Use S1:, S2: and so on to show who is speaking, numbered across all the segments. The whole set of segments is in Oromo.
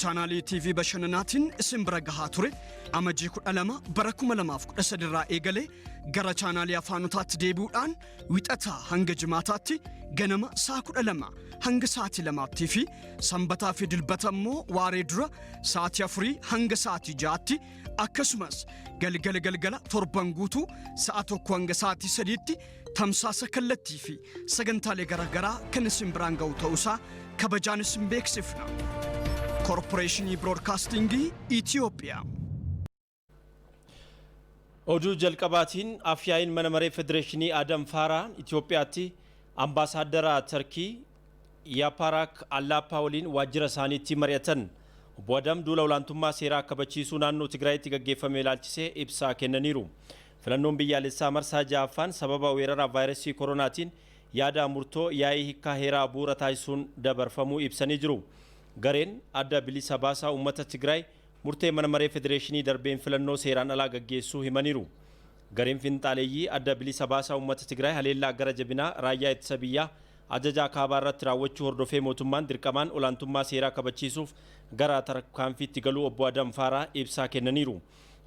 S1: Chaanaalii TV Bashannanaatiin isin bira gahaa ture Amajjii 12 bara 2013 irraa eegalee gara chaanaalii afaanotaatti deebi'uudhaan Wixataa hanga Jimaataatti ganama sa'a 12 hanga sa'aatii 2tti fi Sanbataa fi Dilbata immoo waaree dura sa'aatii 4 hanga sa'aatii 6tti akkasumas galgala galgala torban guutuu sa'a 1 hanga sa'aatii 3tti tamsaasa kallattii fi sagantaalee garaagaraa kan isin biraan ga'u ta'uusaa kabajaan isin beeksifna. Korporeeshinii Biroodkaastingii Itiyoophiyaa.
S2: Oduu jalqabaatiin Afyaa'iin Mana Maree Federeeshinii Adam Faaraan Itoophiyaatti Ambaasaaddara Tarkii Yaappaaraak Allaappaa waliin waajjira isaaniitti mari'atan. Obbo Adam duula olaantummaa seeraa kabachiisuu naannoo Tigraayitti gaggeeffame ilaalchisee ibsa kennaniiru. Filannoon biyyaalessaa marsaa 6ffaan sababa weerara vaayrasii koroonaatiin yaada murtoo yaa'ii hikkaa heeraa bu'uura taasisuun dabarfamuu ibsanii jiru. Gareen Adda Bilisa Baasaa Uummata Tigraay murtee Mana Maree Federeeshinii darbeen filannoo seeraan alaa gaggeessuu himaniiru. Gareen finxaaleeyyii Adda Bilisa Baasaa Uummata Tigraay haleellaa gara jabinaa Raayyaa Ittisa Biyyaa Ajajaa Kaabaa irratti raawwachuu hordofee mootummaan dirqamaan olaantummaa seeraa kabachiisuuf gara tarkaanfiitti galuu Obbo Adam Faaraa ibsaa kennaniiru.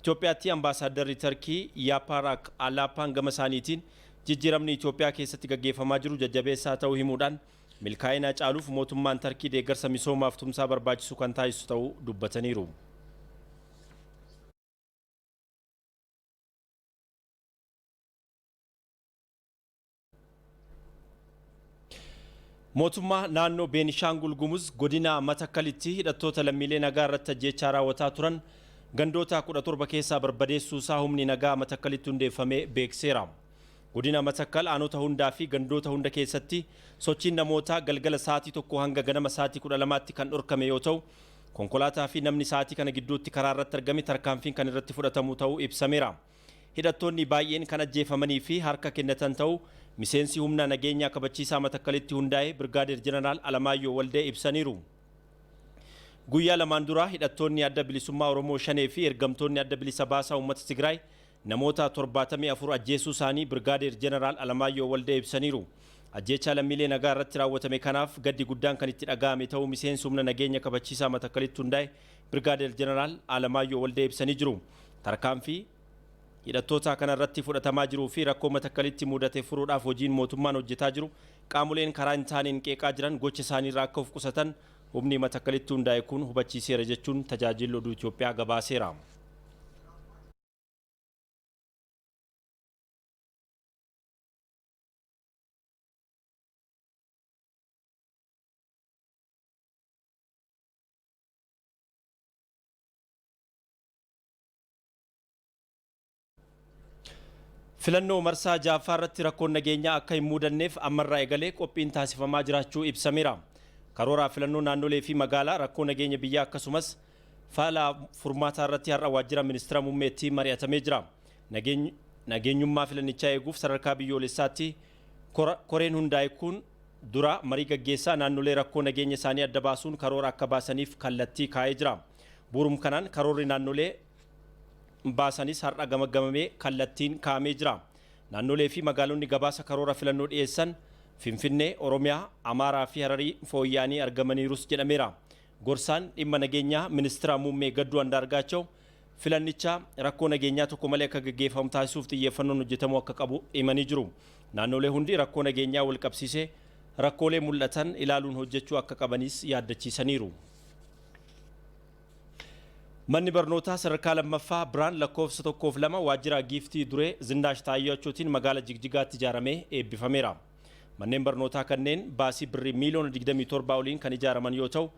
S2: Itoophiyaatti Ambaasaaddarri Tarkii Yaappaaraak Alaappaan gama isaaniitiin jijjiiramni Itoophiyaa keessatti gaggeeffamaa jiru jajjabeessaa ta'uu himuudhaan milkaa'ina caaluuf mootummaan Tarkii deeggarsa misoomaaf tumsaa barbaachisu kan taasisu ta'uu dubbataniiru. Mootummaa naannoo Beenishaangul Gumuz godina Matakkalitti hidhattoota lammiilee nagaa irratti ajjeechaa raawwataa turan gandoota 17 keessaa barbadeessuu isaa humni nagaa Matakkalitti hundeeffame beekseera. Godina Matakkal aanota hundaa fi gandoota hunda keessatti sochiin namootaa galgala sa'aatii 1 hanga ganama sa'aatii 12tti kan dhorkame yoo ta'u, konkolaataa fi namni sa'aatii kana gidduutti karaa irratti argame tarkaanfiin kan irratti fudhatamu ta'uu ibsameera. Hidhattoonni baay'een kan ajjeefamanii fi harka kennatan ta'uu miseensi humna nageenyaa kabachiisaa Matakkalitti hundaa'e Birgaadeer Jeneraal Alamaayyoo Waldee ibsaniiru. Guyyaa lamaan dura hidhattoonni Adda Bilisummaa Oromoo Shanee fi ergamtoonni Adda Bilisa Baasaa Uummata Tigraay namoota 74 ajjeesuu isaanii Birgaadeer Jeneraal Alamaayyoo Waldee ibsaniiru. Ajjeechaa lammiilee nagaa irratti raawwatame kanaaf gaddi guddaan kan itti dhaga'ame ta'uu miseensi humna nageenya kabachiisaa Matakkalitti hundaa'e Birgaadeer Jeneraal Alamaayyoo Waldee ibsanii jiru. Tarkaanfii hidhattoota kana irratti fudhatamaa jiruu fi rakkoo Matakkalitti muudate furuudhaaf hojiin mootummaan hojjetaa jiru qaamoleen karaa hin taaneen qeeqaa jiran gocha isaaniirraa akka of qusatan humni Matakkalitti hundaa'e kun hubachiiseera jechuun Tajaajilli Oduu Itoophiyaa gabaaseera. Filannoo marsaa 6ffaa irratti rakkoon nageenyaa akka hin muudanneef ammarraa eegalee qophiin taasifamaa jiraachuu ibsameera. Karooraa filannoo naannolee fi magaalaa rakkoo nageenya biyyaa akkasumas fala furmaataa irratti har'a waajjira ministira muummeetti mari'atamee jira. Nageenyummaa filannichaa eeguuf sadarkaa biyyoolessaatti koreen hundaa'e kun dura marii gaggeessaa naannolee rakkoo nageenya isaanii adda baasuun karoora akka baasaniif kallattii kaa'ee jira. Bu'uurum kanaan karoorri naannolee baasanis har'a gamaggamamee kallattiin kaa'amee jira. Naannolee fi magaalonni gabaasa karoora filannoo dhiyeessan Finfinnee, Oromiyaa, Amaaraa fi Hararii fooyya'anii argamaniirus jedhameera. Gorsaan dhimma nageenyaa Ministira Muummee Gadduu Andaargaachaw filannicha rakkoo nageenyaa tokko malee akka gaggeeffamu taasisuuf xiyyeeffannoon hojjetamuu akka qabu himanii jiru. Naannolee hundi rakkoo nageenyaa walqabsiisee rakkoolee mul'atan ilaaluun hojjechuu akka qabaniis yaaddachiisaniiru. Manni barnootaa sadarkaa lammaffaa Biraan lakkoofsa 1 fi 2 waajjira Giiftii Duree Zinnaash Taayyachootiin magaala Jigjigaatti ijaaramee eebbifameera. Manneen barnootaa kanneen baasii birrii miiliyoona 27 oliin kan ijaaraman yoo ta'u,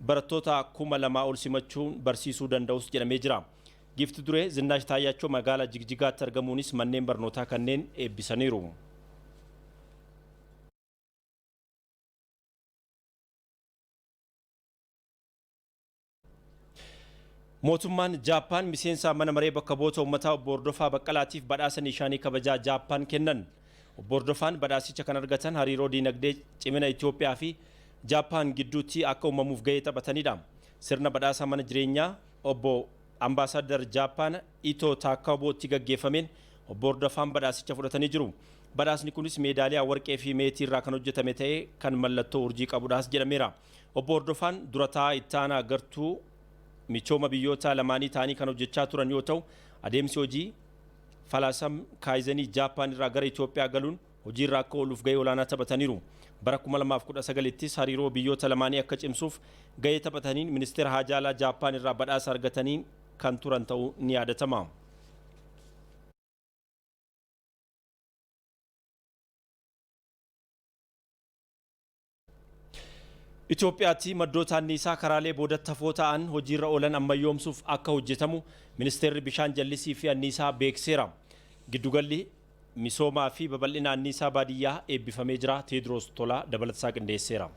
S2: barattoota 2000 ol simachuun barsiisuu danda'us jedhamee jira. Giifti Duree Zinnaash Taayyaachoo magaala Jigjigaatti argamuunis manneen barnootaa kanneen eebbisaniiru. Mootummaan Jaappaan miseensa mana maree bakka bu'oota uummataa obbo Hordofaa Baqqalaatiif badhaasa Niishaanii kabajaa Jaappaan kennan. Obbo Hordofaan badhaasicha kan argatan hariiroo diinagdee cimina Itoophiyaa fi Jaappaan gidduutti akka uumamuuf gahee taphatanidha. Sirna badhaasa mana jireenyaa obbo Ambaasaaddar Jaappaan Itoo Taakkaabootti gaggeeffameen obbo Hordofaan badhaasicha fudhatanii jiru. Badhaasni kunis meedaaliyaa warqee fi meetii irraa kan hojjetame ta'ee kan mallattoo urjii qabudhaas jedhameera. Obbo Hordofaan durataa ittaanaa gartuu michooma biyyoota lamaanii ta'anii kan hojjechaa turan yoo ta'u, adeemsi hojii falaasam kaayizenii Jaappaan irraa gara Itoophiyaa galuun hojiirra akka ooluuf gahee olaanaa taphataniiru. Bara 2019ttis hariiroo biyyoota lamaanii akka cimsuuf gahee taphataniin ministeera haajaa alaa Jaappaan irraa badhaasa argatanii kan turan ta'uu ni yaadatama. Itoophiyaatti maddoota anniisaa karaalee boodatti hafoo ta'an hojiirra oolan ammayyoomsuuf akka hojjetamu ministeerri bishaan jallisii fi anniisaa beekseera. Giddugalli misoomaa fi babal'ina anniisaa baadiyyaa eebbifamee jira. Teediroos Tolaa dabalatasaa qindeesseera.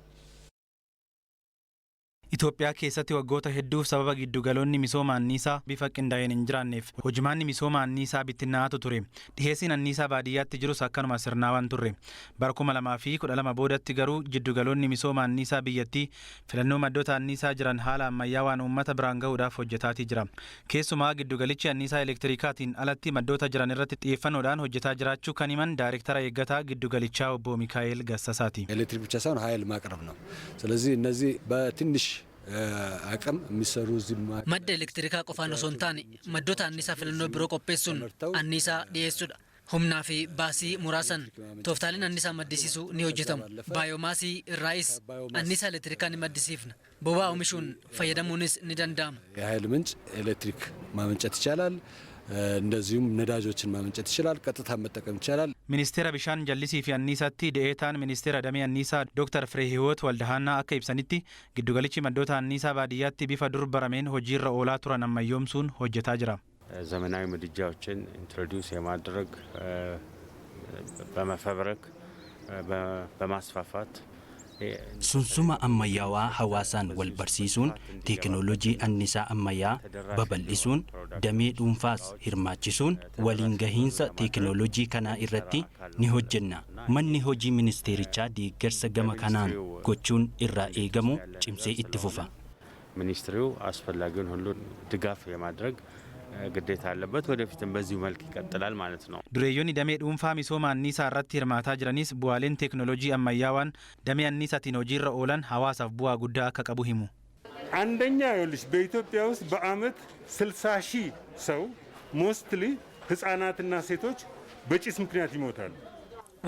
S3: Itoophiyaa keessatti waggoota hedduuf sababa giddugaloonni misooma anniisaa bifa qindaa'een hin jiraanneef hojimaanni misooma anniisaa bittinnaa'atu ture. Dhiheessiin anniisaa baadiyyaatti jirus akkanuma sirnaawaan turre. Bara 2012 boodatti garuu giddugaloonni misooma anniisaa biyyattii filannoo maddoota anniisaa jiran haala ammayyaawaan uummata biraan gahuudhaaf hojjetaatii jira. Keessumaa giddugalichi anniisaa elektirikaatiin alatti maddoota jiran irratti xiyyeeffannoodhaan hojjetaa jiraachuu kan himan daayirektara eeggataa giddugalichaa obbo Mikaa'el Gassasaati.
S4: ኤሌክትሪክ ብቻ ሳይሆን ኃይል ማቅረብ ነው። ስለዚህ እነዚህ በትንሽ አቅም የሚሰሩ እዚህ
S5: Madda elektirikaa qofaan osoo hin taane maddoota anniisaa filannoo biroo qopheessuun anniisaa dhiyeessuudha. Humnaa fi baasii muraasan tooftaaleen anniisaa maddisiisuu ni hojjetamu. Baayomaasii irraayis anniisaa elektirikaa ni maddisiifna. Boba'aa oomishuun fayyadamuunis ni danda'ama.
S4: የኃይል ምንጭ ኤሌክትሪክ ማመንጨት ይቻላል። እንደዚሁም ነዳጆችን ማመንጨት ይችላል። ቀጥታ መጠቀም ይቻላል።
S3: Ministeera bishaan jallisii fi anniisaatti de'eetaan ministeera damee anniisaa Dr. Fireehiwoot Waldahaannaa akka ibsanitti giddugalichi maddoota anniisaa baadiyyaatti bifa dur barameen hojiirra oolaa turan ammayyoomsuun hojjetaa jira.
S6: ዘመናዊ ምድጃዎችን ኢንትሮዲውስ የማድረግ በመፈብረክ በማስፋፋት
S7: Sunsuma ammayyaawaa hawaasaan wal barsiisuun, teekinooloojii annisaa ammayyaa babal'isuun, damee dhuunfaas hirmaachisuun waliin gahiinsa teekinooloojii kanaa irratti ni hojjenna. Manni hojii ministeerichaa deeggarsa gama kanaan gochuun irraa eegamu cimsee itti fufa.
S6: ሚኒስትሪው አስፈላጊውን ሁሉ ድጋፍ የማድረግ ግዴታ አለበት። ወደፊትም በዚሁ መልክ ይቀጥላል ማለት ነው።
S3: Dureeyyoonni damee dhuunfaa misooma anniisaa irratti hirmaataa jiranis bu'aaleen teekinooloojii ammayyaawaan damee anniisaatiin hojiirra oolan hawaasaaf bu'aa guddaa akka qabu himu.
S8: አንደኛ ይኸውልሽ በኢትዮጵያ ውስጥ በአመት 60 ሺህ ሰው ሞስትሊ ህጻናትና ሴቶች በጭስ ምክንያት ይሞታሉ።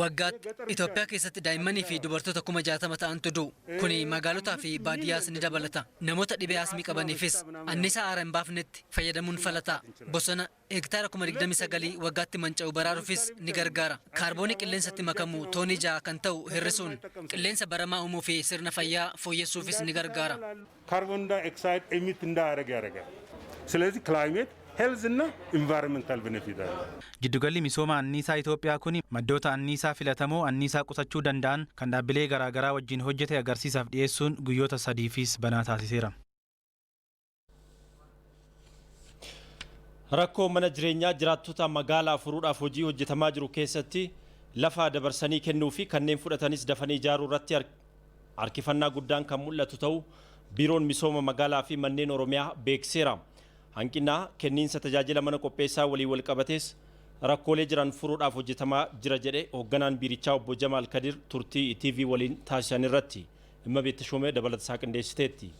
S5: Waggaatti Itoophiyaa keessatti daa'immanii fi dubartoota 60,000 ta'antu du'u. Kuni magaalotaa fi baadiyyaas ni dabalata. Namoota dhibee asmii qabaniifis anniisaa aara hin baafnetti fayyadamuun falataa. Bosona hektaara 29,000 waggaatti manca'u baraaruufis ni gargaara. Kaarboonii qilleensatti makamu toonii 6 kan ta'u hir'isuun qilleensa baramaa uumuu fi sirna fayyaa fooyyessuufis ni gargaara.
S8: ካርቦን ዳይኦክሳይድ ኤሚት እንዳያደርግ ያደርጋል። ስለዚህ ክላይሜት ሄልዝ እና ኢንቫይሮንመንታል ቤኔፊት አለ።
S3: Giddugalli misooma anniisaa Itoophiyaa kun maddoota anniisaa filatamoo anniisaa qusachuu danda'an kan dhaabbilee garaagaraa wajjin hojjete agarsiisaaf dhiyeessuun guyyoota sadiifis banaa taasiseera.
S2: Rakkoo mana jireenyaa jiraattota magaalaa furuudhaaf hojii hojjetamaa jiru keessatti lafa dabarsanii kennuu fi kanneen fudhatanis dafanii ijaaruu irratti harkifannaa guddaan kan mul'atu ta'uu biiroon misooma magaalaa fi manneen Oromiyaa beekseera. Hanqina kenniinsa tajaajila mana qopheessaa waliin wal qabatees rakkoolee jiran furuudhaaf hojjetamaa jira jedhe hoogganaan biirichaa obbo Jamaal Kadir turtii TV waliin taasisan irratti. Dhimma Beettashoomee dabalatasaa qindeessiteetti.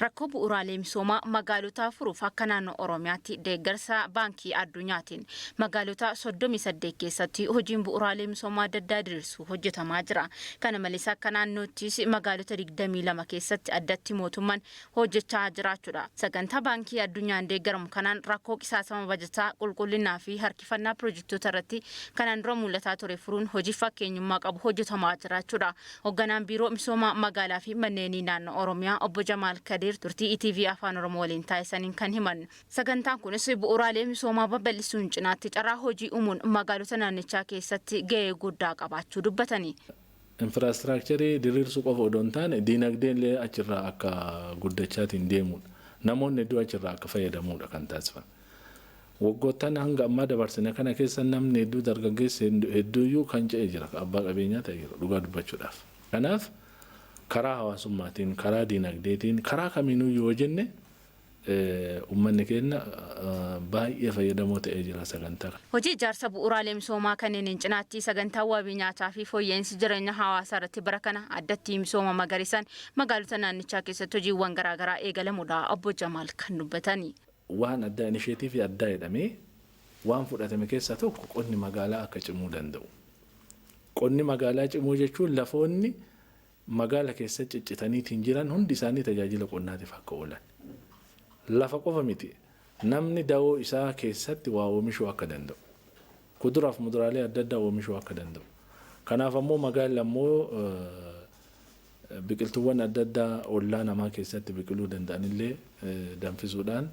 S9: Rakkoo bu'uuraalee misoomaa magaalotaa furuuf akka naannoo Oromiyaatti deeggarsa baankii addunyaatiin magaalota 38 keessatti hojiin bu'uuraalee misoomaa adda addaa diriirsuu hojjetamaa jira. Kana malees akka naannoottis magaalota 22 keessatti addatti mootummaan hojjechaa jiraachuudha. Sagantaa baankii addunyaan deeggaramu kanaan rakkoo qisaasama bajataa, qulqullinaa fi harkifannaa pirojektoota irratti kanaan dura mul'ataa ture furuun hojii fakkeenyummaa qabu hojjetamaa jiraachuudha. Hoogganaan biiroo misoomaa magaalaa fi manneenii naannoo Oromiyaa obbo Jamaal Kadir turtii ETV Afaan Oromoo waliin taasisaniin kan himan. Sagantaan kunis bu'uuraalee misoomaa babal'isuun cinaatti carraa hojii uumuun magaalota naannichaa keessatti gahee guddaa qabaachuu dubbatani.
S10: Infraastiraakcharii diriirsuu qofa odoo hin taane diinagdeen illee achirraa akka guddachaatiin deemudha. Namoonni hedduu achirraa akka fayyadamuudha kan taasifame. Waggoottan hanga ammaa dabarsine kana keessa namni hedduu dargaggeessi hedduuyyuu kan ce'e jira, abbaa qabeenyaa ta'e jira dhugaa dubbachuudhaaf. Kanaaf karaa hawaasummaatiin, karaa diinagdeetiin, karaa kamiinuu yoo jenne Uummanni keenya baay'ee fayyadamoo ta'ee jira sagantaa kana.
S9: Hojii ijaarsa bu'uuraalee misoomaa kanneeniin cinaatti sagantaa wabii nyaataa fi fooyya'insi jireenya hawaasaa irratti bara kana addatti misooma magariisaan magaalota naannichaa keessatti hojiiwwan garaagaraa eegalamuudha obbo Jamaal kan dubbatani.
S10: Waan addaa, initiative addaa jedhamee waan fudhatame keessaa tokko qonni magaalaa akka cimuu danda'u. Qonni magaalaa cimuu jechuun lafoonni magaala keessa ciccitaniitiin jiran hundi isaanii tajaajila qonnaatiif akka oolan. Lafa qofa miti, namni dawoo isaa keessatti waa oomishuu akka danda'u. Kuduraaf muduraalee adda addaa oomishuu akka danda'u. Kanaaf ammoo magaalli ammoo biqiltuuwwan adda addaa ollaa namaa keessatti biqiluu danda'anillee danfisuudhaan,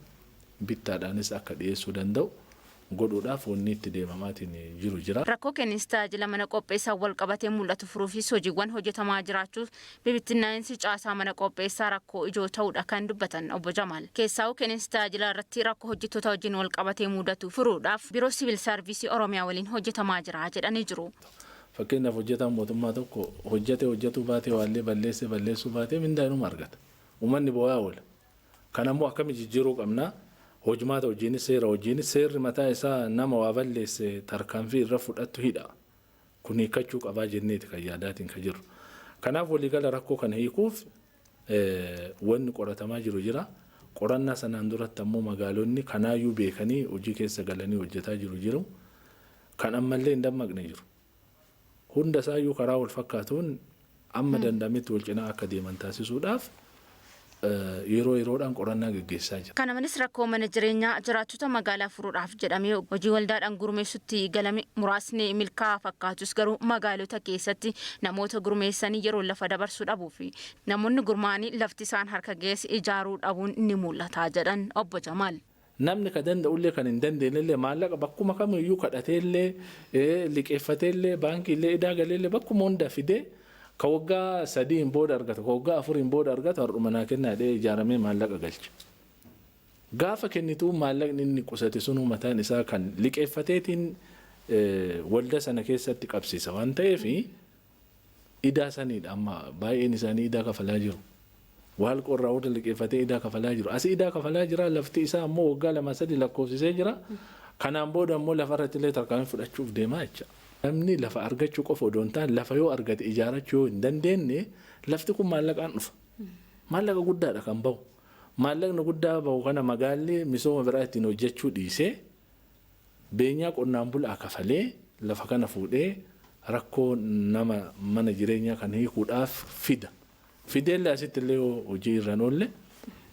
S10: bittaadhaanis akka dhiyeessuu danda'u godhuudhaaf wanni itti deemamaatiin jiru jira.
S9: Rakkoo kenniinsa tajaajila mana qopheessaa wal qabatee mul'atu furuufis hojiiwwan hojjetamaa jiraachuuf bibittinnaa'insi caasaa mana qopheessaa rakkoo ijoo ta'uudha kan dubbatan obbo Jamaal. Keessaa'uu kenniinsa tajaajilaa irratti rakkoo hojjettoota wajjin wal qabatee mudatu furuudhaaf Biiroo Siviil Saarvisii Oromiyaa waliin hojjetamaa jira jedhanii jiru.
S10: Fakkeenyaaf, hojjetaan mootummaa tokko hojjete, hojjetuu baatee, waallee balleessee, balleessuu baatee, mindaa inuma argata. Uummanni boo'aa oola. Kanammoo akkami jijjiiruu qabnaa? Hojimaata hojiinis, seera hojiinis, seerri mataa isaa nama waa balleesse tarkaanfii irra fudhattu hidha. Kun hiikkachuu qabaa jenneeti kan yaadaatiin kan jirru. Kanaaf waliigala rakkoo kana hiikuuf wanni qoratamaa jiru jira. Qorannaa sanaan duratti ammoo magaalonni kanaayyuu beekanii hojii keessa galanii hojjetaa jiru. Kan ammallee hin dammaqne jiru. Hunda isaayyuu karaa wal fakkaatuun amma danda'ametti wal cinaa akka deeman taasisuudhaaf yeroo yeroodhaan qorannaa gaggeessaa jira.
S9: Kana malees, rakkoo mana jireenyaa jiraattota magaalaa furuudhaaf jedhamee hojii waldaadhaan gurmeessutti galame muraasni milkaa'aa fakkaatus, garuu magaalota keessatti namoota gurmeessanii yeroo lafa dabarsuu dhabuu fi namoonni gurmaa'anii lafti isaan harka geesse ijaaruu dhabuun ni mul'ata jedhan obbo Jamaal.
S10: Namni ka danda'ullee, kan hin dandeenyellee, maallaqa bakkuma kamiyyuu kadhateellee, liqeeffateellee, baankiillee idaa galeellee, bakkuma hunda fidee, ka waggaa 3n booda argatu, ka waggaa 4n booda argatu, har'uma naa kennaa jedhee ijaaramee maallaqa galcha. Gaafa kennituu maallaqni inni qusate sunuu mataan isaa kan liqeeffateetiin waldaa sana keessatti qabsiisa waan ta'eef, idaa saniidha amma baay'een isaanii idaa kafalaa jiru. Waal qorraa warra liqeeffatee idaa kafalaa jiru. Asii idaa kafalaa jira, lafti isaa ammoo waggaa 2 3 lakkoofsisee jira. Kanaan booda ammoo lafarratti illee tarkaanfii fudhachuuf deemaa jecha. Namni lafa argachuu qofa odoo hin taane, lafa yoo argate ijaarachuu yoo hin dandeenye, lafti kun maallaqaan dhufa. Maallaqa guddaadha kan bahu. Maallaqni guddaa bahu kana magaalli misooma biraa ittiin hojjechuu dhiisee, beenyaa qonnaan bulaa kafalee, lafa kana fuudhee rakkoo nama mana jireenyaa kan hiikuudhaaf fida. Fideellee asitti illee hojii irra oolle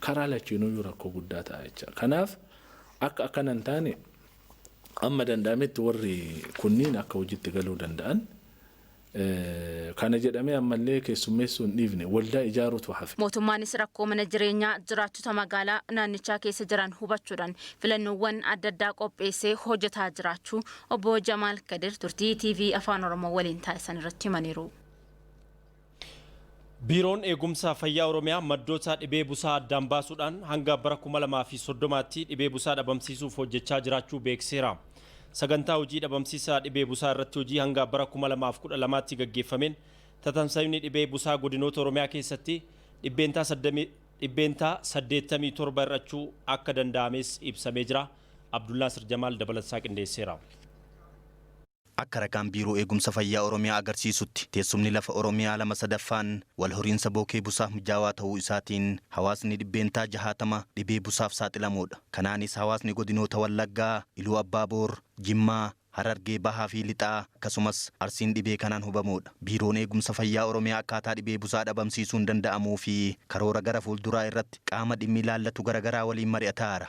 S10: karaa lachiinuyyuu rakkoo guddaa ta'a jecha. Kanaaf akka akkana hin taane amma danda'ametti warri kunniin akka hojiitti galuu danda'an, kana jedhamee ammallee keessummeessuu hin dhiifne, waldaa ijaaruutu hafe.
S9: Mootummaanis rakkoo mana jireenyaa jiraattota magaalaa naannichaa keessa jiran hubachuudhaan filannoowwan adda addaa qopheessee hojjetaa jiraachuu obbo Jamaal Kadir turtii TV Afaan Oromoo waliin taasisan irratti himaniiru.
S2: Biiroon Eegumsa Fayyaa Oromiyaa maddoota dhibee busaa addaan baasuudhaan hanga bara 2030tti dhibee busaa dhabamsiisuuf hojjechaa jiraachuu beeksiseera. Sagantaa hojii dhabamsiisaa dhibee busaa irratti hojii hanga bara 2012tti gaggeeffameen tatamsa'inni dhibee busaa godinoota Oromiyaa keessatti 87% hir'achuu akka danda'ames ibsamee jira. Abdullaa Sirjamaal dabalataa qindeesseera.
S11: Akka ragaan Biiroo Eegumsa Fayyaa Oromiyaa agarsiisutti, teessumni lafa Oromiyaa 2/3n wal horiinsa bookee busaaf mijaawaa ta'uu isaatiin hawaasni 60% dhibee busaaf saaxilamuudha. Kanaanis hawaasni godinoota Wallaggaa, Iluu Abbaaboor, Jimmaa, Harargee Bahaa fi Lixaa akkasumas Arsiin dhibee kanaan hubamuudha. Biiroon Eegumsa Fayyaa Oromiyaa akkaataa dhibee busaa dhabamsiisuun danda'amuu fi karoora gara fuulduraa irratti qaama dhimmi ilaallatu garaagaraa waliin mari'ataara.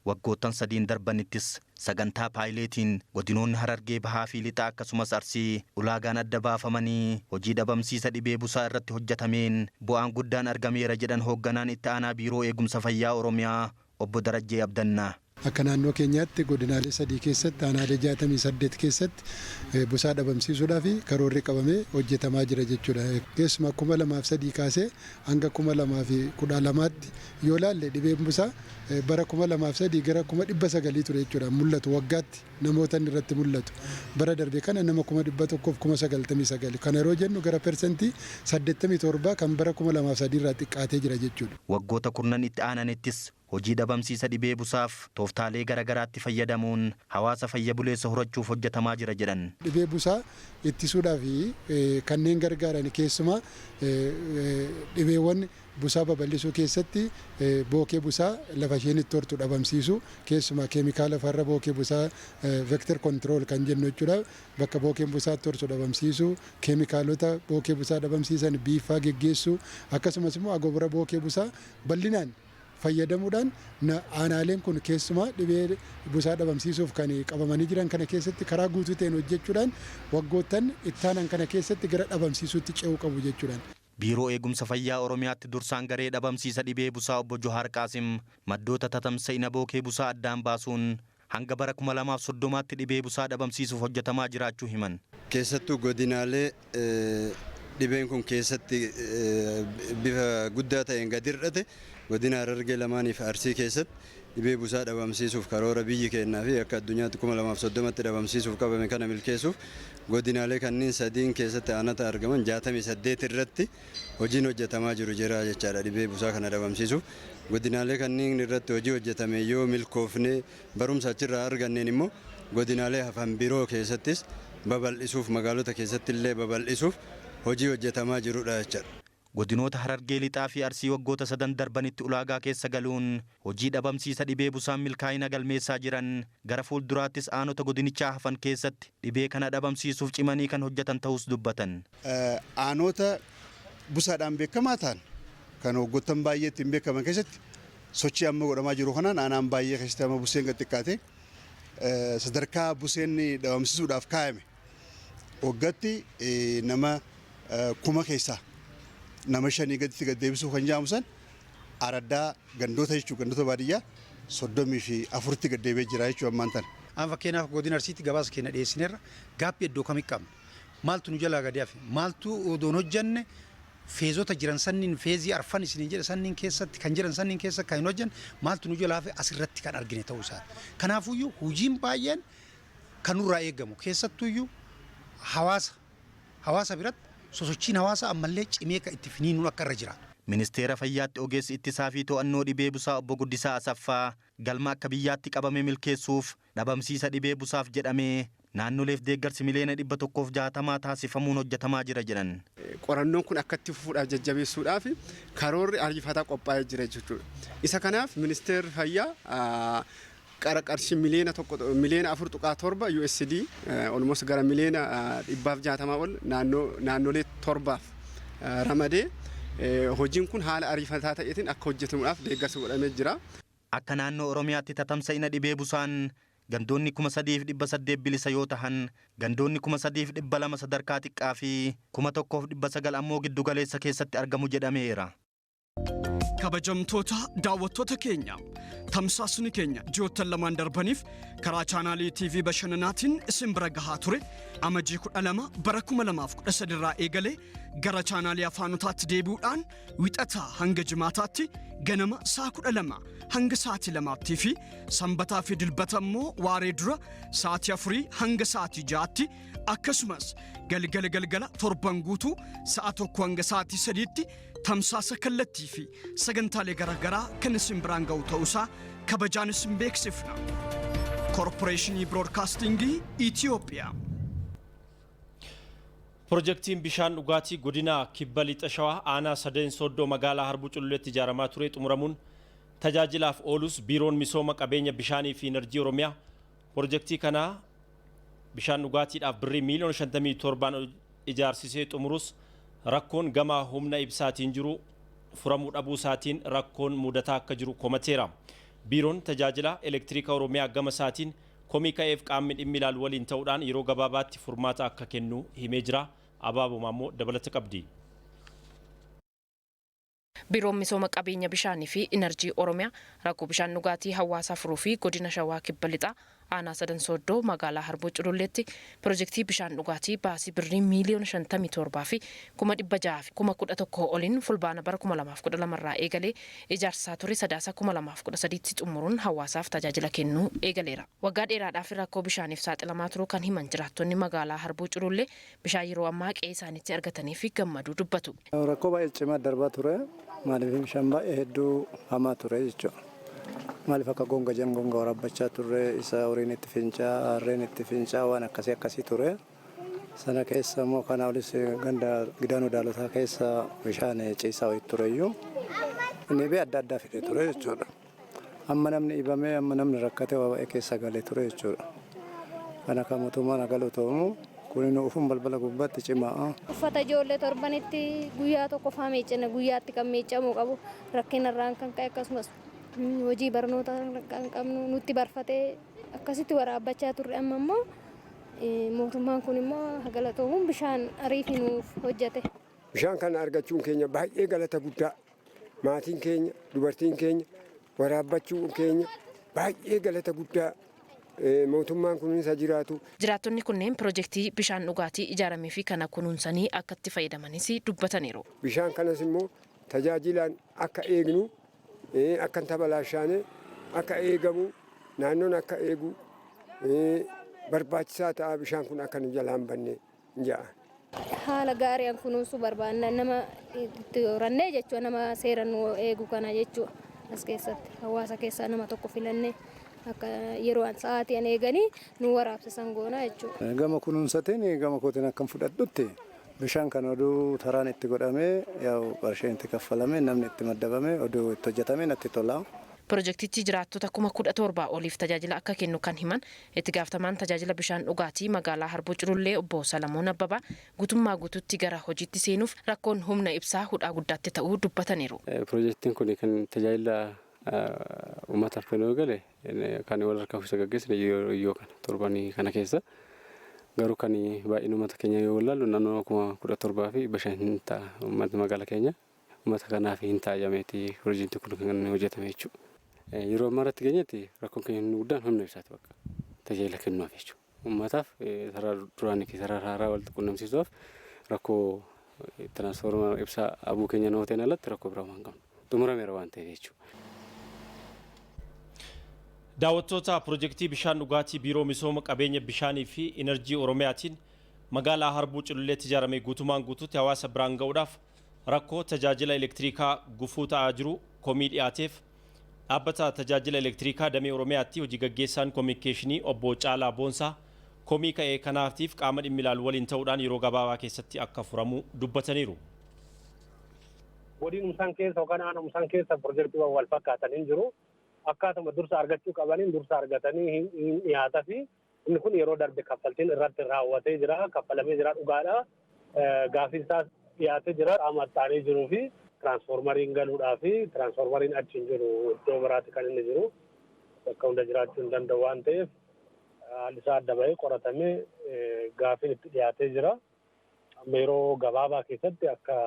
S11: Waggoottan 3n darbanittis sagantaa paayileetiin godinoonni Harargee Bahaa fi Lixaa akkasumas Arsii ulaagaan adda baafamanii hojii dhabamsiisa dhibee busaa irratti hojjetameen bu'aan guddaan argameera jedhan hoogganaan itti aanaa Biiroo Eegumsa Fayyaa Oromiyaa obbo Darajjee Abdannaa.
S12: Akka naannoo keenyaatti godinaalee sadii keessatti, aanaalee 68 keessatti busaa dhabamsiisuudhaaf karoorri qabamee hojjetamaa jira jechuudha. Keessumaa 2003 kaasee hanga 2012tti yoo laalle, dhibeen busaa bara 2003 gara 900,000 ture jechuudha mul'atu, waggaatti namoota inni irratti mul'atu. Bara darbe kana nama 199,000. Kana yeroo jennu gara 87% kan bara 2003 irraa xiqqaatee jira jechuudha.
S11: Waggoota kurnan itti aananittis Hojii dhabamsiisa dhibee busaaf tooftaalee garaagaraatti fayyadamuun hawaasa fayya buleessa horachuuf hojjetamaa jira jedhan.
S12: Dhibee busaa ittisuudhaaf kanneen gargaaran, keessumaa dhibeewwan busaa babal'isuu keessatti, bookee busaa lafa isheen itti hortu dhabamsiisuu, keessumaa keemikaala farra bookee busaa, vector control kan jennu jechuudha, bakka bookeen busaa itti hortu dhabamsiisuu, keemikaalota bookee busaa dhabamsiisan biifaa geggeessuu, akkasumas immoo agobora bookee busaa bal'inaan fayyadamuudhaan aanaaleen kun keessumaa dhibee busaa dhabamsiisuuf kan qabamanii jiran kana keessatti karaa guutuu ta'een hojjechuudhaan waggoottan ittaanan kana keessatti gara dhabamsiisuutti ce'uu qabu jechuudhaan.
S11: Biiroo Eegumsa Fayyaa Oromiyaatti dursaan garee dhabamsiisa dhibee busaa Obbo Johaar Qaasim maddoota tatamsa'ina bookee busaa addaan baasuun hanga bara 2030tti dhibee busaa dhabamsiisuuf hojjetamaa jiraachuu himan.
S13: Keessattuu godinaalee dhibeen kun keessatti bifa guddaa ta'een gadi hir'ate, godina Harargee lamaanii fi Arsii keessatti, dhibee busaa dhabamsiisuuf karoora biyyi kennaa fi akka addunyaatti 2030tti dhabamsiisuuf qabame kana milkeessuuf godinaalee kanneen sadiin keessatti aanota argaman 68 irratti hojiin hojjetamaa jiru jira jechaadha. Dhibee busaa kana dhabamsiisuuf godinaalee kanneen irratti hojii hojjetame yoo milkoofne, barumsa achirraa arganneen immoo godinaalee hafan biroo keessattis babal'isuuf, magaalota keessatti illee babal'isuuf hojii hojjetamaa jirudha jechaadha.
S11: Godinoota Harargee Lixaa fi Arsii waggoota sadan darbanitti ulaagaa keessa galuun hojii dhabamsiisa dhibee busaan milkaa'ina galmeessaa jiran gara fuulduraattis aanota godinichaa hafan keessatti dhibee kana dhabamsiisuuf cimanii kan hojjetan ta'us dubbatan.
S14: Aanota busaadhaan beekamaa ta'an kan waggoottan baay'ee ittiin beekaman keessatti sochii amma godhamaa jiru kanaan aanaan baay'ee keessatti amma buseen gad xiqqaate, sadarkaa buseen dhabamsiisuudhaaf kaa'ame waggaatti nama 1000 keessaa nama shanii gaditti gad deebisuu kan jedhamu san araddaa gandoota jechuun gandoota baadiyyaa 34tti gad deebi'ee jira jechuudha ammaan tana.
S15: Amma fakkeenyaaf godina Arsiitti gabaasa keenya dhiyeessineerra. Gaaffii iddoo kamii qabna? Maaltu nu jalaa gadi hafe? Maaltu odoon hojjanne feezota jiran sanniin, feezii arfan isiniin jedhe sanniin keessatti kan jiran sanniin keessa kan hin hojjanne maaltu nu jalaa hafe asirratti kan argine ta'uu isaati. Kanaafuyyuu hojiin baay'een kan nurraa eegamu keessattuyyuu hawaasa biratti sosochiin hawaasa ammallee cimee kan itti finiinuun akka irra jiraatu.
S11: Ministeera Fayyaatti ogeessi ittisaa fi to'annoo dhibee busaa Obbo Guddisaa Asaffaa galma akka biyyaatti qabame milkeessuuf dhabamsiisa dhibee busaaf jedhamee naannoleef deeggarsi miliyoona 160 taasifamuun hojjetamaa jira jedhan.
S16: Qorannoon kun akka itti fufuudhaaf jajjabeessuudhaaf karoorri ariifataa qophaa'ee jira jechuudha. Isa kanaaf ministeerri fayyaa qara qarshii miliyoona 1, miliyoona 4.7 USD, almost gara miliyoona 160 ol naannolee torbaaf ramadee hojiin kun haala ariifataa ta'eetiin akka hojjetamuudhaaf deeggarsi godhamee jira.
S11: Akka naannoo Oromiyaatti tatamsa'ina dhibee busaan gandoonni 3800 bilisa yoo tahan, gandoonni 3200 sadarkaa xiqqaa fi 1900 ammoo giddu galeessa keessatti argamu jedhameera.
S1: Kabajamtoota daawwattoota keenya, tamsaasni keenya ji'oottan lamaan darbaniif karaa chaanaalii TV Bashannanaatiin isin bira gahaa ture Amajjii 12 bara 2013 irraa eegalee gara chaanaalii afaanotaatti deebi'uudhaan Wixataa hanga Jimaataatti ganama sa'a 12 hanga sa'aatii 2tti fi Sanbataa fi Dilbata immoo waaree dura sa'aatii 4 hanga sa'aatii 6tti, akkasumas galgala galgala torban guutuu sa'a 1 hanga sa'aatii 3tti tamsaasa kallattii fi sagantaalee garaagaraa kan isin biraan ga'u ta'uusaa kabajaan isin beeksifna. Koorporeeshinii Biroodkaastingii Itiyoophiyaa.
S2: Pirojektiin bishaan dhugaatii godina Kibba Lixa Shawaa aanaa Sadeen Sooddoo magaalaa Harbuu Cululleetti ijaaramaa ture xumuramuun tajaajilaaf oolus, Biiroon Misooma Qabeenya Bishaanii fi Enerjii Oromiyaa pirojektii kana bishaan dhugaatiidhaaf birrii miiliyoona 57n ijaarsisee xumurus, rakkoon gama humna ibsaatiin jiru furamuu dhabuu isaatiin rakkoon mudataa akka jiru komateera. Biiroon Tajaajila Elektiriika Oromiyaa gama isaatiin komii ka'eef qaamni dhimmi ilaalu waliin ta'uudhaan yeroo gabaabaatti furmaata akka kennu himee jira. Abaaboo Maammoo dabalata qabdi.
S17: Biiroon Misooma Qabeenya Bishaanii fi Inerjii Oromiyaa rakkoo bishaan dhugaatii hawaasaa furuu fi godina Shawaa Kibba Lixaa aanaa Sadan Sooddoo magaalaa Harbuu Cululleetti pirojektii bishaan dhugaatii baasii birrii miiliyoona 57 fi 611,000 oliin Fulbaana bara 2012 irraa eegalee ijaarsaa ture Sadaasa 2013tti xumuruun hawaasaaf tajaajila kennuu eegaleera. Waggaa dheeraadhaaf rakkoo bishaaniif saaxilamaa turuu kan himan jiraattonni magaalaa Harbuu Culullee bishaan yeroo ammaa qe'ee isaaniitti argatanii fi gammaduu dubbatu.
S18: Rakkoo baay'ee cimaa darbaa ture. Maaliif, bishaan baay'ee hedduu hamaa ture jechuudha. Maaliif akka gonga jedhan gonga waraabbachaa turre, isa horiin itti fincaa, harreen itti fincaa, waan akkasii akkasii ture. Sana keessa immoo kanaa olis ganda gidaanuu daalotaa keessa bishaan ciisaa wayii tureyyuu inni dhibee adda addaa fidee ture jechuudha. Amma namni dhibamee, amma namni rakkate, waa baay'ee keessa galee ture jechuudha. Kana kan mootummaan galatoomu kun nu ufuun balbala gubbaatti cimaa.
S19: Uffata ijoollee torbanitti guyyaa tokko faa miiccina, guyyaatti kan miiccamuu qabu rakkina irraan kan ka'e, akkasumas hojii barnoota kan qabnu nutti barfatee akkasitti waraabbachaa turre. Amma immoo mootummaan kun immoo galatoomuun bishaan ariifii nuuf hojjete.
S20: Bishaan kana argachuun keenya baay'ee galata guddaa. Maatiin keenya, dubartiin keenya waraabbachuu keenya baay'ee galata guddaa, mootummaan kunuunsa jiraatu.
S17: Jiraattonni kunneen pirojektii bishaan dhugaatii ijaaramee fi kana kunuunsanii akka itti fayyadamanis dubbataniiru.
S20: Bishaan kanas immoo tajaajilaan akka eegnu, akka hin tabalaashaane akka eegamu, naannoon akka eegu barbaachisaa ta'a, bishaan kun akka nu jalaa hin banne ja'a.
S19: Haala gaariin kunuunsuu barbaanna, nama itti horannee jechuudha, nama seera nu eegu kana jechuudha. As keessatti hawaasa keessaa nama tokko filannee akka yeroo sa'aatii an eeganii nu waraabsisan goona jechuudha.
S18: Gama kunuunsatiin, gama kootiin akkam fudhadhutti, bishaan kana oduu taraan itti godhamee, yaa'u qarshiin itti kaffalamee, namni itti maddabamee oduu itti hojjetamee natti tola.
S17: Pirojektichi jiraattota 17,000 oliif tajaajila akka kennu kan himan itti gaafatamaan tajaajila bishaan dhugaatii magaalaa Harbuu Culullee obbo Salamoon Abbabaa, guutummaa guututti gara hojiitti seenuuf rakkoon humna ibsaa hudhaa guddaatti ta'uu dubbataniiru.
S6: Pirojektiin kun kan tajaajila uummataaf kennuu gale kan wal harkaa fuusa gaggeessine yoo kana torbanii kana keessa, garuu kan baay'ina uummata keenya yoo ilaallu naannoo 17,500 hin ta'a. Uummata magaalaa keenya, uummata kanaaf hin taa'ameeti pirojektiin kun kan hojjetame jechuudha. Yeroo ammaa irratti geenyetti rakkoon keenya inni guddaan humna ibsaati, bakka tajaajila kennuuf jechuudha. Uummataaf sarara duraanii fi sarara haaraa walitti quunnamsiisuudhaaf rakkoo tiraansfoormara ibsaa abuu keenya nama ta'een alatti rakkoo biraa waan qabnu. Xumurameera waan ta'eef jechuudha.
S2: Daawwattoota pirojektii bishaan dhugaatii Biiroo Misooma Qabeenya Bishaanii fi Inerjii Oromiyaatiin magaalaa Harbuu Cululleetti ijaarame guutumaan guutuutti hawaasa biraan ga'uudhaaf rakkoo tajaajila elektirikaa gufuu ta'aa jiru komii dhiyaateef, dhaabbata tajaajila elektirikaa damee Oromiyaatti hojii gaggeessaan koominikeeshinii obbo Caalaa Boonsaa komii ka'e kanaatiif qaama dhimmi ilaalu waliin ta'uudhaan yeroo gabaabaa keessatti akka furamu dubbataniiru.
S21: Godinumsaan keessa yookaan aanumsaan keessa pirojektiiwwan wal fakkaatan hin jiru. Akkaatuma dursa argachuu qabaniin dursa argatanii hin dhiyaata fi inni kun yeroo darbe kaffaltiin irratti raawwatee jira, kaffalamee jira dhugaadha. Gaaffiin isaas dhiyaatee jira, qaama itti jiruu fi tiraansfoormariin galuudhaa fi tiraansfoormariin achi hin jiru, iddoo biraatti kan inni jiru, bakka hunda jiraachuu hin danda'u waan ta'eef haalli isaa adda bahee qoratamee gaaffiin itti dhiyaatee jira. Amma yeroo gabaabaa keessatti akka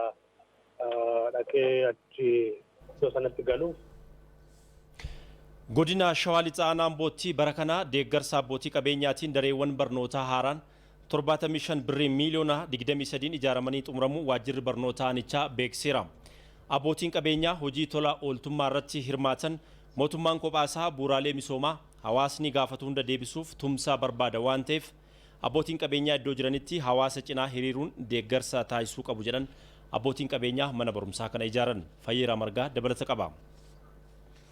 S21: dhaqee achi iddoo sanatti galuuf.
S2: Godina Shawaa Lixaa Aanaa Ambootti bara kana deeggarsa abbootii qabeenyaatiin dareewwan barnootaa haaraan 75 birrii miiliyoona 23 ijaaramanii xumuramuu waajjirri barnootaa aanichaa beeksiseera. Abbootiin qabeenyaa hojii tola ooltummaa irratti hirmaatan mootummaan kophaasaa bu'uuraalee misoomaa hawaasni gaafatu hunda deebisuuf tumsa barbaada waan ta'eef, abbootiin qabeenyaa iddoo jiranitti hawaasa cinaa hiriiruun deeggarsa taasisuu qabu jedhan abbootiin qabeenyaa mana barumsaa kana ijaaran. Fayyeeraa Margaa dabalata qaba.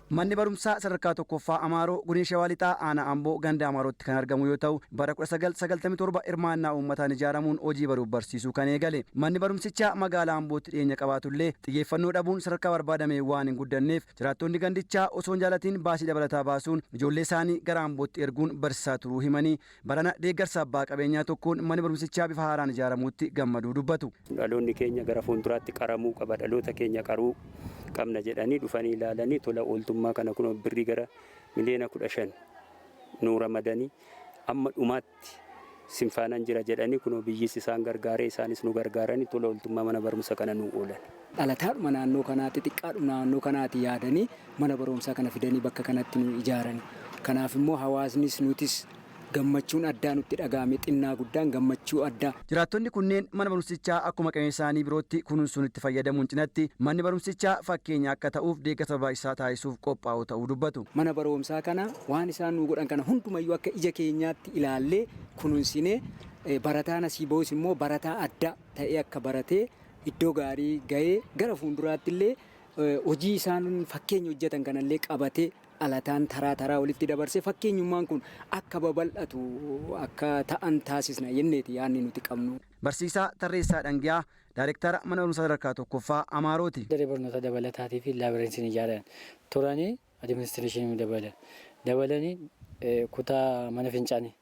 S22: Manni barumsaa sadarkaa tokkoffaa Amaaroo godina Shawaa Lixaa aanaa Amboo ganda Amaarootti kan argamu yoo ta'u, bara 1997 hirmaannaa uummataan ijaaramuun hojii baruuf barsiisuu kan eegale. Manni barumsichaa magaalaa Ambootti dhiyeenya qabaatullee xiyyeeffannoo dhabuun sadarkaa barbaadame waan hin guddanneef, jiraattonni gandichaa osoo hin jaalatiin baasii dabalataa baasuun ijoollee isaanii gara Ambootti erguun barsiisaa turuu himanii, barana deeggarsa abbaa qabeenyaa tokkoon manni barumsichaa bifa haaraan ijaaramuutti gammaduu dubbatu.
S23: Dhaloonni keenya gara fuulduraatti qaramuu qaba, dhaloota keenya qaruu qabna jedhanii dhufanii ilaalanii tola ooltummaa kana kun birrii gara miliyoona 15 nuu ramadanii, amma dhumaatti sinfaanan jira jedhanii, kunoo biyyis isaan gargaaree isaanis nu gargaaranii tola ooltummaa mana barumsa kana nuu oolan.
S24: Dhalataadhuma naannoo kanaatti, xiqqaadhuma naannoo kanaatti yaadanii mana barumsaa kana fidanii bakka kanatti nu ijaarani. Kanaaf immoo hawaasnis nutis gammachuun addaa nutti dhaga'ame, xinnaa guddaan gammachuu addaa.
S22: Jiraattonni kunneen mana barumsichaa akkuma qabeenya isaanii birootti kunuunsuun itti fayyadamuun cinatti, manni barumsichaa fakkeenya akka ta'uuf deeggarsa barbaachisaa taasisuuf qophaa'u ta'uu dubbatu.
S24: Mana barumsaa kana waan isaan nu godhan kana hundumayyuu akka ija keenyaatti ilaallee kunuunsinee, barataan asii bahus immoo barataa addaa ta'ee akka baratee iddoo gaarii gahee gara fuulduraatti illee Hojii isaan fakkeenya hojjetan kanallee qabatee alataan taraa taraa walitti dabarsee fakkeenyummaan kun akka babal'atu akka ta'an taasisna jenneeti yaadni nuti qabnu.
S22: Barsiisaa Tarreessaa Dhangiyaa, Daayirektara mana barumsaa sadarkaa tokkoffaa Amaarooti.
S4: Daree barnoota dabalataatii fi laabirensiin ijaaran turanii, administration dabalan dabalanii, kutaa mana fincaanii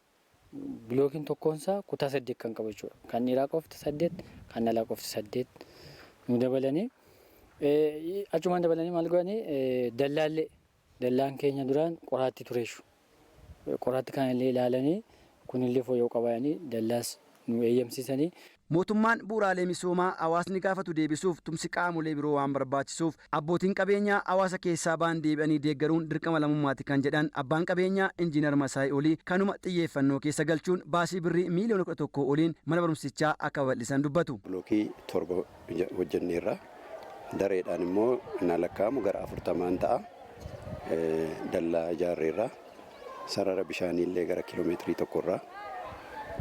S4: bilookiin tokkoonsaa kutaa saddeet kan qabu jechuudha. Kan dhiiraa qofti saddeet, kan dhalaa qofti saddeet nu dabalanii, achumaan dabalanii maal godhanii, dallaallee, dallaan keenya duraan qoraatti tureeshu. Qoraatti kanallee ilaalanii, kunillee fooyya'uu qabaanii, dallaas nu eeyyamsiisanii.
S22: Mootummaan bu'uuraalee misoomaa hawaasni gaafatu deebisuuf tumsi qaamolee biroo waan barbaachisuuf, abbootiin qabeenyaa hawaasa keessaa ba'an deebi'anii deeggaruun dirqama lammummaati kan jedhan abbaan qabeenyaa Injiinar Masaay Olii, kanuma xiyyeeffannoo keessa galchuun baasii birrii miiliyoona 11 oliin mana barumsichaa akka babal'isan dubbatu.
S5: Bilookii torba hojjenneerra. Dareedhaan immoo na lakkaa'amu gara 40n ta'a. Dallaa ijaarreerra. Sarara bishaaniillee gara kiiloomeetirii tokkorraa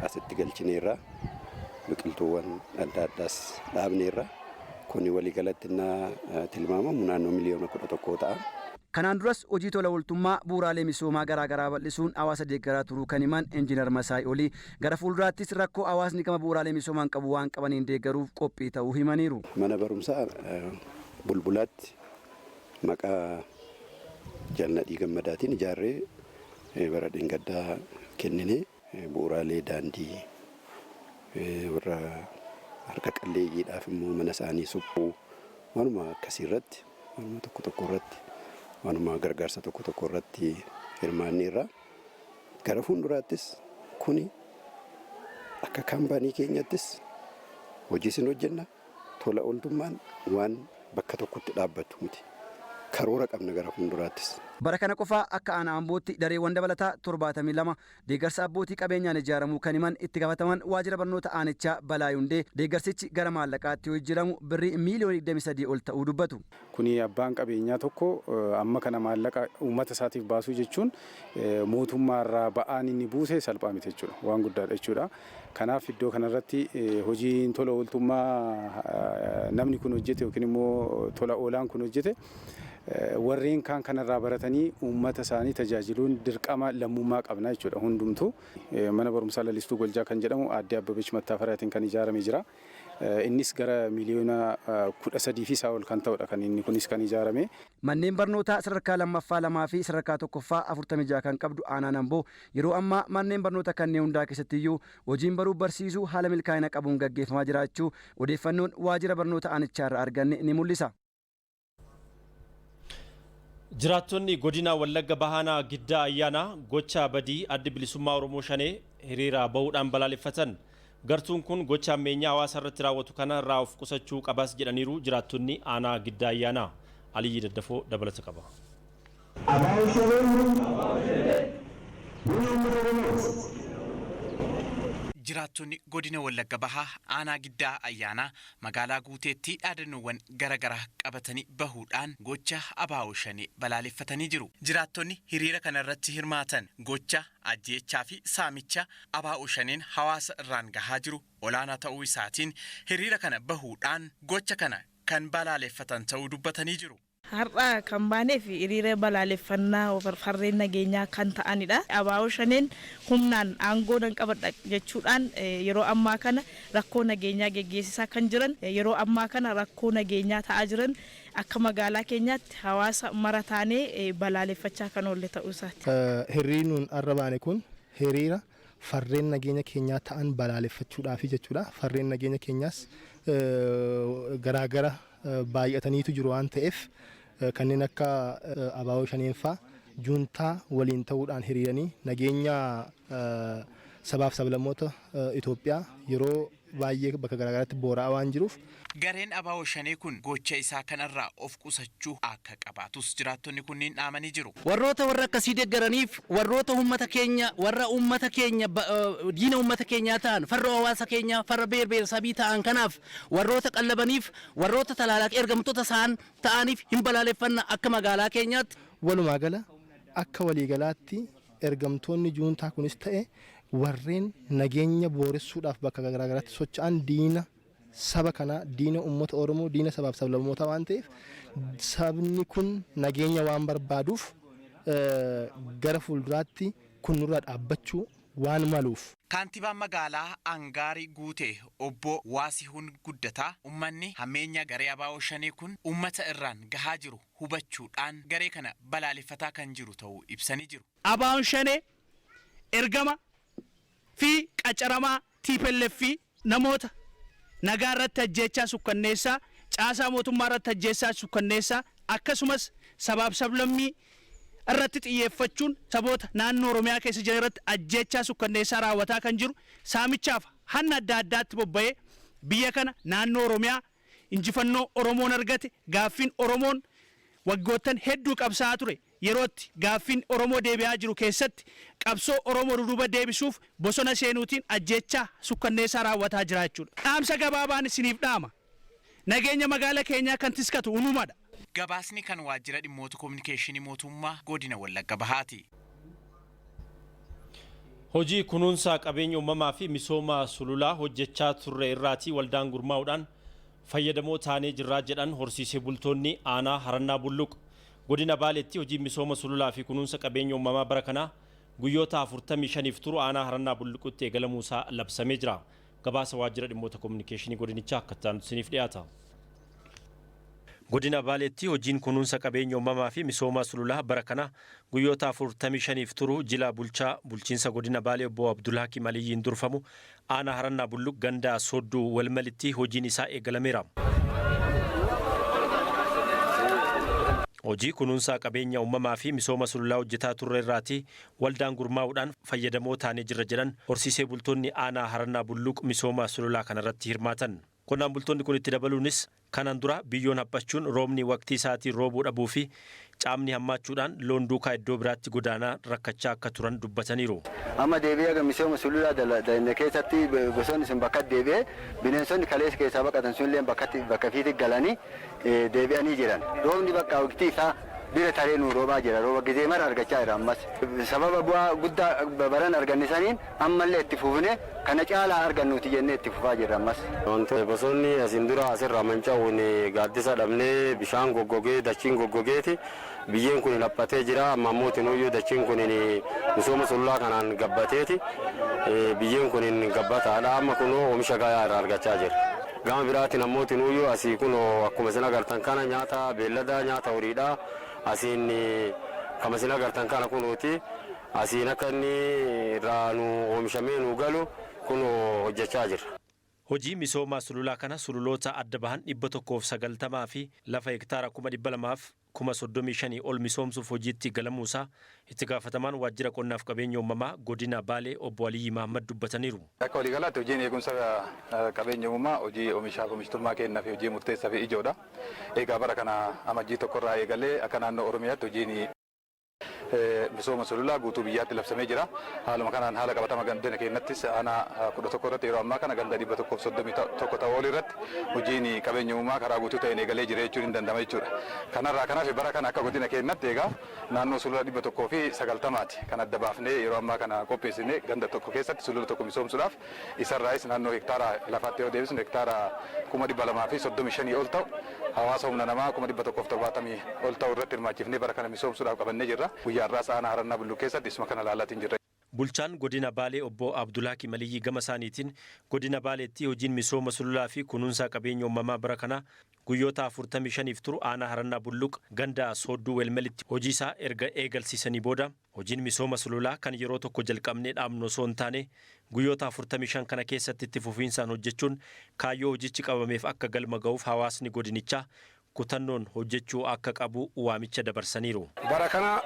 S5: asitti galchineerra. Biqiltuuwwan adda addaas dhaabneerra. Kuni waliigalatti na tilmaamamu naannoo miliyoona 11 ta'a.
S22: Kanaan duras hojii tola ooltummaa bu'uuraalee misoomaa garaa garaa bal'isuun hawaasa deeggaraa turuu kan himan Injiinar Masaay Olii, gara fuulduraattis rakkoo hawaasni gama bu'uuraalee misoomaan qabu waan qabaniin deeggaruuf qophii ta'uu himaniiru.
S5: Mana barumsaa Bulbulaatti maqaa Jaalnadhii Gammadaatiin ijaarree bara dheengaddaa kennine. Bu'uuraalee daandii, warra harka qalleeyyiidhaaf immoo mana isaanii suphuu, waanuma akkasii irratti, waanuma tokko tokko irratti, waanuma gargaarsa tokko tokko irratti hirmaanneerra. Gara fuulduraattis kuni akka kaampaanii keenyattis hojii isin hojjenna. Tola ooltummaan waan bakka tokkotti dhaabbatu miti. Karoora qabna gara fuulduraattis.
S22: Bara kana qofaa akka aanaa Ambootti dareewwan dabalataa 72 deeggarsa abbootii qabeenyaan ijaaramuu kan himan itti gaafataman waajjira barnoota aanichaa Balaa Hundee, deeggarsichi gara maallaqaatti yoo jijjiiramu birrii miiliyoona 23 ol ta'uu dubbatu.
S7: Kuni abbaan qabeenyaa tokko amma kana maallaqa uummata isaatiif baasuu jechuun mootummaarraa ba'aan inni buuse salphaa miti jechuudha. Waan guddaadha jechuudha. Kanaaf iddoo kanarratti hojiin tola ooltummaa namni kun hojjete yookiin immoo tola oolaan kun hojjete, warreen kaan kanarraa baratanii uummata isaanii tajaajiluun dirqama lammummaa qabna jechuudha hundumtuu. Mana barumsaa Lalistuu Goljaa kan jedhamu aadde Abbabech Mattaafaraatiin kan ijaarame jira. Innis gara miliyoona 13 fi isaa ol kan ta'udha kan inni kunis kan ijaarame.
S22: Manneen barnootaa sadarkaa lammaffaa lamaa fi sadarkaa tokkoffaa 46 kan qabdu aanaan Amboo, yeroo ammaa manneen barnoota kanneen hundaa keessatti iyyuu hojiin baruu barsiisuu haala milkaa'ina qabuun gaggeeffamaa jiraachuu odeeffannoon waajjira barnoota aanichaa irraa arganne ni mul'isa.
S2: Jiraattonni godina Wallagga Bahaanaa Giddaa Ayyaanaa gocha badii Addi Bilisummaa Oromoo Shanee hiriira bahuudhaan balaaleffatan. Gartuun kun gocha ammeenyaa hawaasa irratti raawwatu kana irraa of qusachuu qabas jedhaniiru jiraattonni aanaa Giddaa Ayyaanaa. Aliyyi Daddafoo dabalata qaba.
S8: ABO Shaneen biyya uummata Oromooti.
S25: Jiraattonni godina Wallagga Bahaa aanaa Giddaa Ayyaanaa magaalaa Guuteetti dhaadannoowwan gara garaa qabatanii bahuudhaan gocha ABO Shanee balaaleffatanii jiru. Jiraattonni hiriira kana irratti hirmaatan gocha ajjeechaa fi saamicha ABO Shaneen hawaasa irraan gahaa jiru olaanaa ta'uu isaatiin hiriira kana bahuudhaan gocha kana kan balaaleffatan ta'uu dubbatanii jiru.
S26: Har'a kan baaneef hiriira balaaleffannaa farreen nageenyaa kan ta'anidha. ABO Shaneen humnaan aangoo nan qabadha jechuudhaan yeroo ammaa kana rakkoo nageenyaa geggeessisaa kan jiran, yeroo ammaa kana rakkoo nageenyaa ta'aa jiran, akka magaalaa keenyaatti hawaasa mara taanee balaaleffachaa kan oolle ta'uu isaati.
S27: Hiriirri nuun har'a baane kun hiriira farreen nageenya keenyaa ta'an balaaleffachuudhaafi jechuudha. Farreen nageenya keenyaas garaagara baay'ataniitu jiru waan ta'eef, kanneen akka ABO Shaneenfaa juuntaa waliin ta'uudhaan hiriiranii nageenya sabaaf sablammoota Itoophiyaa yeroo baay'ee bakka garaagaraatti boora'aa waan jiruuf.
S25: Gareen ABO Shanee kun gocha isaa kanarraa of qusachuu akka qabaatus jiraattonni kunniin dhaamanii jiru.
S28: Warroota warra akkasii deeggaraniif, warroota uummata keenya, warra uummata keenya, diina uummata keenyaa ta'an, farra hawaasa keenyaa, farra beer beersabii ta'an kanaaf warroota qallabaniif, warroota talaalaa ergamtoota isaan ta'aniif hin balaaleffanna akka magaalaa keenyaatti.
S27: Walumaa gala akka waliigalaatti ergamtoonni juuntaa kunis ta'e warreen nageenya booressuudhaaf bakka garaagaraatti socho'an diina saba kanaa, diina uummata Oromoo, diina sabaaf sablammootaa waan ta'eef, Sabni kun nageenya waan barbaaduuf gara fuulduraatti kun nurraa dhaabbachuu waan maluuf.
S25: Kaantibaan magaalaa Angaarii Guutee obbo Waasihuun Guddataa uummanni hammeenya garee ABO Shanee kun uummata irraan gahaa jiru hubachuudhaan garee kana balaaleffataa kan jiru ta'uu ibsanii jiru.
S3: ABO'n Shanee ergama fi qacaramaa TPLF fi namoota nagaa irratti ajjeechaa sukkanneessaa, caasaa mootummaa irratti ajjeechaa sukkanneessaa, akkasumas sabaaf sablammii irratti xiyyeeffachuun saboota naannoo Oromiyaa keessa jiran irratti ajjeechaa sukkanneessaa raawwataa kan jiru, saamichaaf hanna adda addaatti bobba'ee biyya kana naannoo Oromiyaa injifannoo Oromoon argate, gaaffiin Oromoon waggoottan hedduu qabsaa'aa ture yerootti gaaffiin Oromoo deebi'aa jiru keessatti qabsoo Oromoo duduuba deebisuuf bosona seenuutiin ajjeechaa sukkanneessaa raawwataa jira jechuudha. Dhaamsa gabaabaan isiniif dhaama. Nageenya magaala keenyaa kan tiskatu unumadha.
S25: Gabaasni kan waajjira dhimmoota kominikeeshinii mootummaa godina Wallagga Bahaati.
S2: Hojii kunuunsa qabeenya uumamaa fi misooma sululaa hojjechaa turre irraatii waldaan gurmaa'uudhaan fayyadamoo taanee jirraa jedhan horsiisee bultoonni aanaa Harannaa Bulluq. Godina Baaleetti hojii misooma sululaa fi kunuunsa qabeenya uumamaa bara kanaa guyyoota 45f turu aanaa Harannaa Bulluqutti eegalamuusaa labsamee jira. Gabaasa waajjira dhimmoota kominikeeshinii godinichaa akka ta'an isiniif dhiyaata. Godina Baaleetti hojiin kunuunsa qabeenya uumamaa fi misooma sululaa bara kana guyyoota 45f turu jila bulchaa bulchiinsa godina Baalee obbo Abdulhakim Aliyyiin durfamu aanaa Harannaa Bulluq ganda Soodduu Walmalitti hojiin isaa eegalameera. Hojii kunuunsa qabeenya uumamaa fi misooma sululaa hojjetaa turre irraati waldaan gurmaa'uudhaan fayyadamoo taanee jirra jedhan horsiisee bultoonni aanaa Harannaa Bulluq misooma sululaa kanarratti hirmaatan. Qonnaan bultoonni kun itti dabaluunis kanaan dura biyyoon haphachuun roobni waqtii isaatiin roobuu dhabuu fi caamni hammaachuudhaan loon duukaa iddoo biraatti godaanaa rakkachaa akka turan dubbataniiru.
S9: Amma deebi'ee aga misooma sululaa dalagne keessatti bosonni sun bakka deebi'ee bineensonni kaleessa keessaa baqatan sunillee bakka fiitti galanii deebi'anii jiran. Roobni bakka waqtii isaa bira taree nu roobaa jira. Rooba gizee mara argachaa jira ammas. Sababa bu'aa guddaa baran arganne saniin ammallee itti fufne kana caalaa argannuuti jennee itti fufaa jirra ammas.
S10: Wanti bosonni asiin dura asirraa manca'uun gaaddisa dhabnee bishaan goggogee dachiin goggogeeti. Biyyeen kun laphatee jira. Amma ammoo tinuyyuu dachiin kun misooma sululaa kanaan gabbateeti. Biyyeen kun gabbataadha. Amma kunoo oomisha gahaa irraa argachaa jira. Gama biraatiin ammoo tinuyyuu asii kunoo akkuma isin agartan kana nyaata beelladaa nyaata horiidha. Asiin kama isin agartan kana kunuuti. Asiin akka inni irraa nu oomishamee nu galu kunoo hojjechaa jira.
S2: Hojii misooma sululaa kana sululoota adda bahan 190 fi lafa hektaara 235,000 ol misoomsuuf hojiitti galamuusaa itti gaafatamaan waajjira qonnaaf qabeenya uumamaa godina Baalee obbo Aliyyi Mahammad dubbataniiru.
S12: Akka waliigalaatti hojiin eegumsa qabeenya uumamaa hojii oomishaaf oomishtummaa kennaa fi hojii murteessaa fi ijoodha. Egaa bara kana amajjii tokkorraa eegalee akka naannoo Oromiyaatti hojiin misooma sululaa guutuu biyyaatti labsamee jira. Haaluma kanaan haala qabatama gandeen keenyattis aanaa 11 irratti yeroo ammaa kana ganda 131 ta'uu ol irratti hojiin qabeenya uumamaa karaa guutuu ta'een eegalee jira jechuun hin danda'ama jechuudha. Kanarraa kanaaf bara kana akka godina keenyatti egaa naannoo sulula 190 kan adda baafnee yeroo ammaa kana qopheessine ganda tokko keessatti sulula tokko misoomsuudhaaf isarraayis naannoo hektaara lafaatti yoo deebisnu hektaara 235,000 ol ta'u hawaasa humna namaa 170,000 ol ta'u irratti hirmaachifnee bara kana misoomsuudhaaf qabannee jirra. Guyyaa har'aas aanaa Harannaa Bulluq keessatti isuma kana ilaalaatiin jirra.
S2: Bulchaan godina Baalee obbo Abdulhakim Aliyyi gama isaaniitiin godina Baaleetti hojiin misooma sululaa fi kunuunsa qabeenya uumamaa bara kana guyyoota 45f turu aanaa Harannaa Bulluq ganda Soodduu Welmelitti hojii isaa erga eegalsiisanii booda hojiin misooma sululaa kan yeroo tokko jalqabnee dhaabnu osoo hin taane guyyoota 45 kana keessatti itti fufiinsaan hojjechuun kaayyoo hojichi qabameef akka galma ga'uuf hawaasni godinichaa kutannoon hojjechuu akka qabu waamicha dabarsaniiru.
S13: Bara kana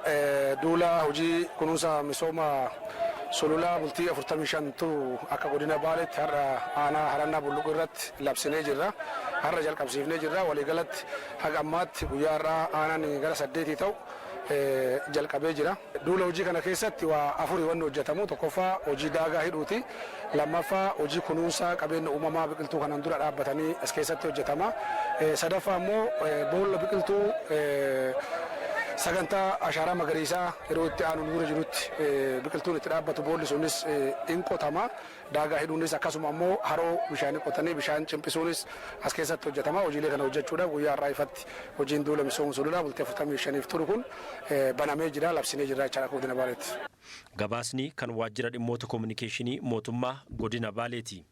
S13: duula hojii kunuunsa misooma sululaa bultii 45 turu akka godina Baaleetti har'a aanaa Harannaa Bulluq irratti labsinee jirra. Har'a jalqabsiifnee jirra. Waliigalatti haga ammaatti guyyaa har'aa aanaan gara 8 ta'u jalqabee jira. Duula hojii kana keessatti waa afuri wanni hojjetamu. Tokkoffaa hojii daagaa hidhuuti. Lammaffaa hojii kunuunsa qabeenya uumamaa biqiltuu kanaan dura dhaabbatanii as keessatti hojjetama. Sadaffaa immoo boolla biqiltuu Sagantaa ashaaraa magariisaa yeroo itti aanu dura jirutti biqiltuun itti dhaabbatu boolli sunis in qotama. Daagaa hidhuunis akkasuma ammoo haroo bishaanii qotanii bishaan cimbisuunis as keessatti hojjetama. Hojiilee kana hojjechuudhaaf guyyaa har'aa ifatti hojiin duula misooma sululaa bultii 45f turu kun banamee jira, labsinee jira jechaadha godina Baaleetti.
S2: Gabaasni kan waajjira dhimmoota koominikeeshinii mootummaa godina Baaleeti.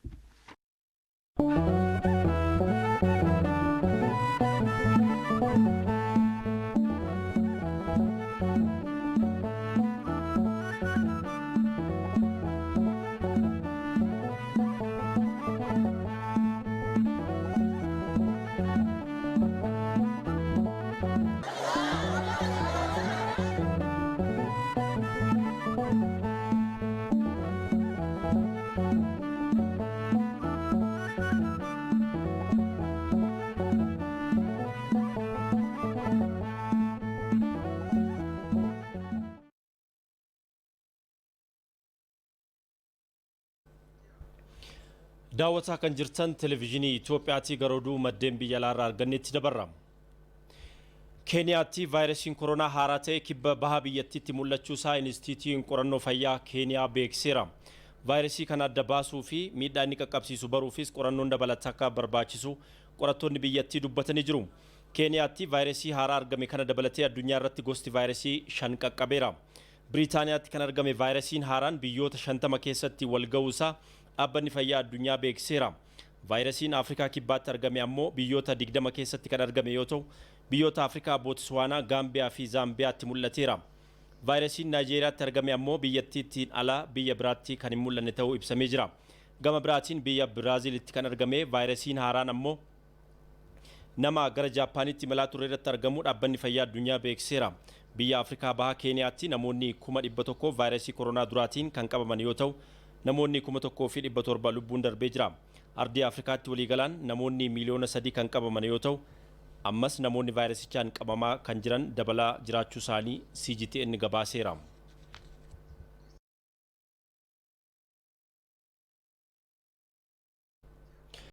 S2: Daawwataa kan jirtan televezyiinii Itoophiyaatii gara oduu maddeen biyya alaarraa argannetti dabarra. Keeniyaatti vaayirasiin koronaa haaraa ta'e kibba baha biyyattiitti mul'achuu isaa Inistiitiyuun qorannoo fayyaa Keeniyaa beeksiseera. Vaayirasii kana adda baasuu fi miidhaa inni qaqqabsiisu baruufis qorannoon dabalataa akka barbaachisu qorattoonni biyyattii dubbatanii jiru. Keeniyaatti vaayirasii haaraa argame kana dabalatee addunyaa irratti gosti vaayirasii 5 qaqqabeera. Biriitaaniyaatti kan argame vaayirasiin haaraan biyyoota 50 keessatti wal ga'uusaa dhaabbanni fayyaa addunyaa beeksiseera. Vaayirasiin Afrikaa kibbaatti argame ammoo biyyoota 20 keessatti kan argame yoo ta'u, biyyoota Afrikaa Bootiswaanaa, Gaambiyaa fi Zaambiyaatti mul'ateera. Vaayirasiin Naayijeeriyaatti argame ammoo biyyattiittiin ala biyya biraatti kan hin mul'anne ta'uu ibsamee jira. Gama biraatiin biyya Biraaziilitti kan argame vaayirasiin haaraan ammoo nama gara Jaappaanitti imalaa ture irratti argamu dhaabbanni fayyaa addunyaa beeksiseera. Biyya Afrikaa bahaa Keeniyaatti namoonni 100,000 vaayirasii koronaa duraatiin kan qabaman yoo ta'u, namoonni 1,700 lubbuun darbee jira. Ardii Afrikaatti waliigalaan namoonni 3 miiliyoona kan qabaman yoo ta'u, ammas namoonni vaayirasichaan qabamaa kan jiran dabalaa jiraachuu isaanii CGTN gabaaseera.